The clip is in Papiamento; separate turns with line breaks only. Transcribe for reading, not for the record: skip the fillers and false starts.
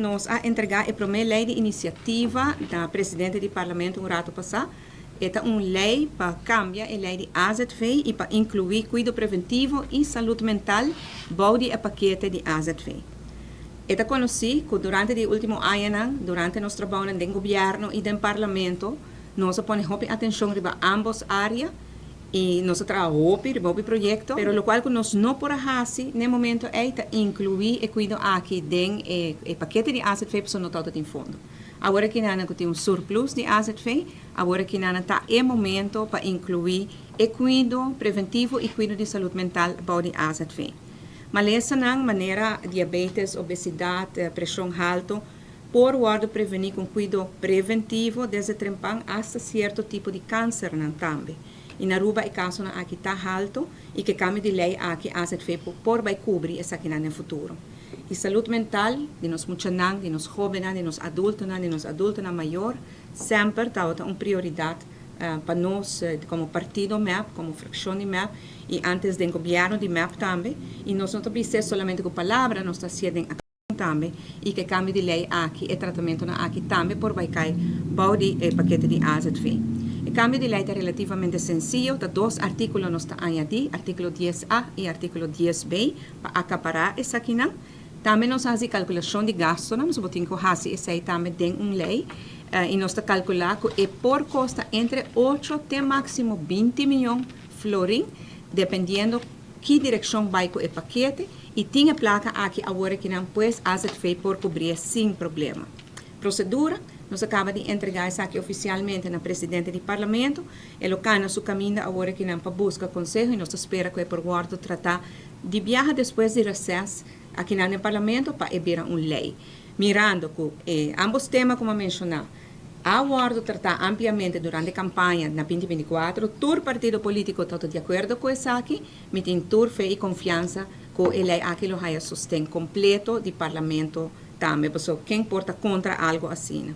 Nos a entrega e prome ley di iniciativa na presidente di Parlamento un rato pasa. E ta un ley pa cambia e ley di AZV y pa inclui cuido preventivo y salud mental bou di e pakete di AZV. E ta conoci cu durante di ultimo añanan, durante nos trabounan den gobierno y den Parlamento, nos a pone hopi atencion riba ambos area y nos a traha hopi riba hopi proyecto, pero locual cu nos no por a haci n'e momento ey ta inclui e cuido aki den e pakete di AZV pasobra no tabata tin fondo. Awor aki nan cu tin un surplus di AZV, awor aki nan ta e momento pa inclui e cuido preventivo y cuido di salud mental bou di AZV. Malesanan manera diabetes, obesidad, presion halto por wordo preveni cu cuido preventivo desde trempan, hasta cierto tipo di cancernan tambe. Y na Aruba e casonan aki ta halto y cu cambio di ley aki AZV por bay cubri esakinan den futuro. Y salud mental di nos muchanan, di nos hobennan, di nos adultonan, di nos adultonan mayor, semper ta un prioridad pa nos como partido MEP, como fraccion di MEP y antes di gobierno di MEP tambe. Y nos no ta bisa solamente cu palabra, nos ta haciendo tambe y cu cambio di ley aki e tratamentonan aki tambe por bay cay bou di e pakete di AZV. E cambio di ley ta relativamente sencillo, ta dos articulo nos ta añadi, articulo 10A y articulo 10B, pa acapara esakinan. Tambe nos a haci calculacion di gasto, nos tin cu haci esey tambe den un ley, y nos ta calcula cu e por costa entre 8 te maximo 20 miyon florin, dependiendo ki direccion bay cu e pakete, y tin e placa aki awor akinan, pues AZV por cubri sin problema. Procedura: nos a caba di entrega esaki oficialmente na presidente di Parlamento, e lo cana su caminda awor akinan pa busca conseho y nos ta spera cu e por wordo trata di biaha despues di reces aki na Parlamento pa bira un ley. Mirando cu ambos tema, como menciona, a wordo trata ampliamente durante e campaña na 2024, tur partido politico ta di acuerdo cu esaki, mi tin tur fe y confiansa cu e ley aki lo haya sosten completo di Parlamento tambe, pasobra ken por ta contra algo asina?